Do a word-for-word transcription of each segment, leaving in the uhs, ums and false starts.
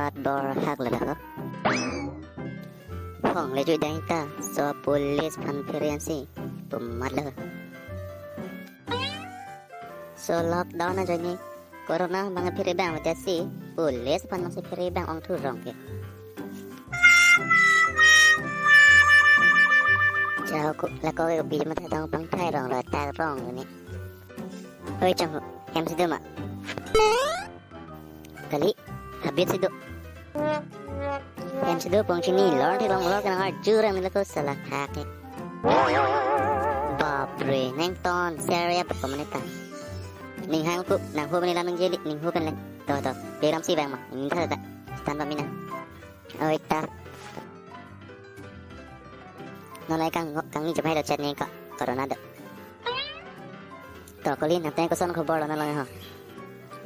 At bor hak le ho. Hong le jui dang ta, so police aphan phere ansi pu mat le ho. So lockdown ajoine corona abang phere abang vate si police aphan si phere abang ong thu rong ke. Chau ku lako ke pi matha dong pangthai rong lo ta rong ne. Oi chang ho, hem si do ma. Kali, habit si do. Hem si do pong chini lor thek long lo kenang arju rang nila ko sala khak ke. Bapre, neng ton seria pa komane ta. Ning hang ku, nang ho mane lam nang jeli, ning ho pen le. To to, beram si bang ma, ning tha ta. Tan ba mina. Oi ta. Non lai kang kang ni chepai do chat ni ka corona do. To kali nang teng koson khobor lo non lang ho.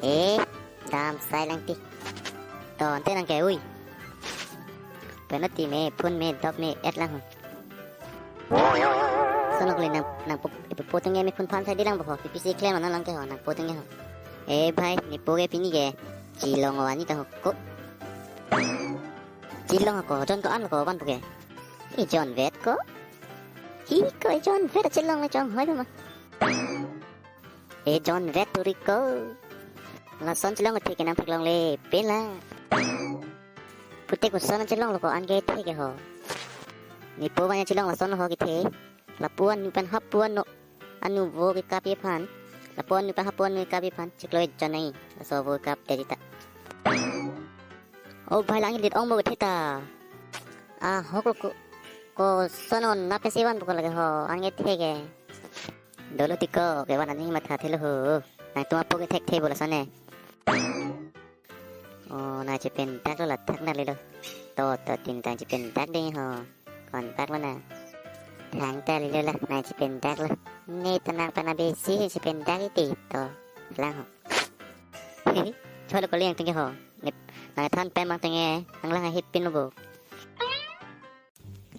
Eh, dam sai lang ti. To ante nang ke ui. Penalty me, phone me, dop me, et lang ho. Sonok le nang nang pu pu teng me phone phan sai di lang bo ho. Pi pi si klem non lang ke ho, nang pu teng ho. Eh bhai, ne pu ke pini ke. Chilong wani ta ho ko. Chilong ko, jon ko an ko ban pu ke. Ejon vet ko. Hi ko ejon vet chilong le chonghoi ma. Ejon vet turi ko. Lason chilong thek nang thek long le pela. Pute koson chilong lo ko an ke thek ho. Ne pu banya chilong lason ho ke the. Lapu anu pen hapu anu. Anu vo ke kapi aphan. Lapu anu pen hapu anu ke kapi aphan. Chiklo ejon nai. Laso vo kap te ta. O bhai lang lit ong bo ke the ta. Ah, hok lo ko. Koson on na pe si van bo ko lage ho. An ke thek ke. Dolo ti ko, ke van ani matha thelo ho. Nang tuma pu ke thek the bo lason ne. O, nang chepen dak lo la thak na lelo. To, to, tin tang chepen dak de ho. Kon pak lo na. Thang ta lelo la, nang chepen dak lo. Ne ta nang pana besi chepen dak iti to. Lang ho. Cholo ko liang tengke ho. Ne, nang than pen mang tengke, nang lang hit pin lo bo.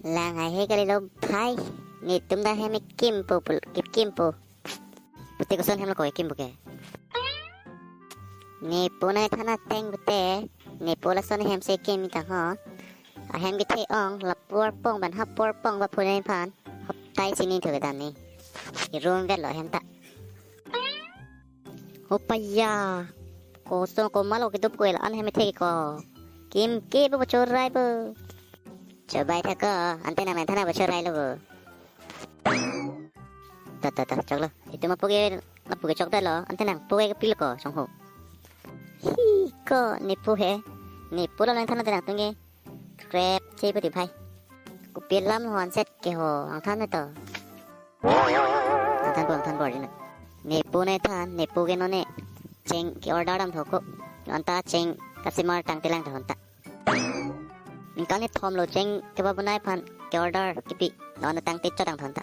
Lang ahe kali lo bhai. Netum ta hem kimpo pul-, kim kimpo. Pute koson hem lo ko kimpo ke. Ne pu nang than ateng pute. Ne pu lason hem si kim tang ho. Ahem kethe ong lapu arpong ban hapu arpong ba phone phan. Hop tai sini thu kedam ni. Irum vet lo hem ta. Opaya. Koson ko malo kedup ko el an hem the ko. Kim ke bo chorai bo. Chobai tha ko, ante nang nang thana bo chorai lo bo. Ta ta ta, choklo. Itum apu ke, apu ke chok ta lo, ante nang pu ke pil ko, chong ho. Hi ko, ne pu he. Ne pu lo nang thana te nang tung ke. Krep che pati bhai. Kopi alam ho anset ke ho, ang than me to. Ang than po, ang than po, jina. Ne pu ne than, ne pu ke non ne. Cheng ke order dam tho ko. Anta cheng kasimar tang telang tho anta. Ningkan ni thom lo cheng kebabonai aphan ke order kipi. Non tang te chodang thon ta.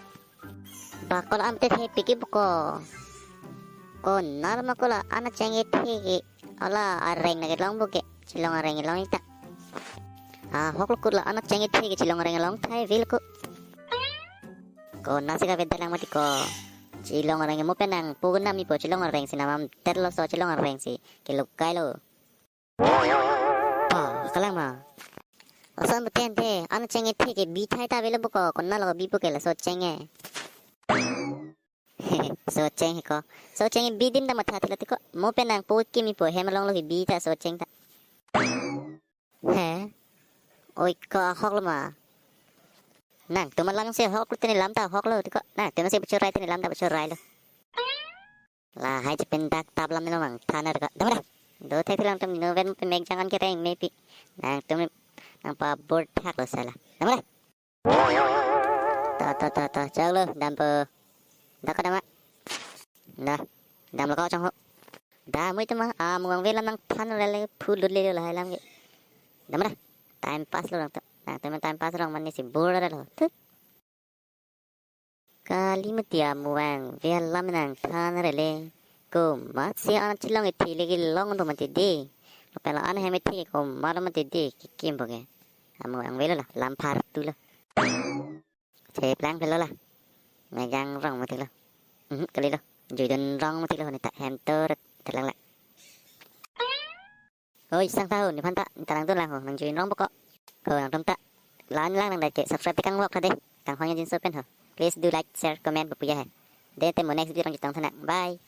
Ba ko la an te the piki buko. Ko nar ma ko la an cheng e the ke. Ala areng na ke long buke. Chilong areng long ta. Ah, hok lo ko la an cheng e the ke chilong areng long thai vil ko. Ko nasi ka bedalang mati ko. Chilong areng mo penang pu na mi po chilong areng si namam ter lo so chilong areng si. Ke lukai lo. Pa, kalang ma. Osan beten te, an cheng e the ke bi thai ta velo buko, kona lo bi buke la so cheng e. So cheng he ko. So cheng e bi dim ta matha thilo tiko. Mo penang pu kimi po hem long lo hi bi ta so cheng ta. He. Oi ko hok lo ma. Nangtum alam si hok lo tini lam ta hok lo tiko. Nangtum si bochor rai tini lam ta bochor rai lo. Lahai chepen dak tap lam nilo mang thanar ka. Damra. Do thek lang tum no ven pe mek jangan kereng mepi. Nangtum nang pa bor thak lo sala. Damra. Ta ta ta ta chak lo dam po. Dak ka dama. Da. Dam lo ka chang ho. Da mui tuma a muang ve lam nang than le le phu lut le le lahai lam ke. Damra. Time pass lo nangtum. Nangtum time pass lo mani si bor lo. Thut. Kali mati amuang ve alam nang than rele. Ko mat si an chilong ithi legi long do mati de. Lo pela an hem ithi ko mar mati de kikim boge. Amuang ve lo la lam phar tu lo. Cheplang phelo la. Megang rong mati lo. Mhm, kali lo. Juidun rong mati lo ni ta hem tur telang la. Oi, sang tahu, nephan ta, neta langdun lang ho, nangjuin rong boko. Ho, nangtum ta, lan lang nang dai ke, subscribe tekang wok tha de, kanghon ya jinso pen ho. Please do like, share, comment, bapuya hai. De te mo next video nangchetong tha nang. Bye.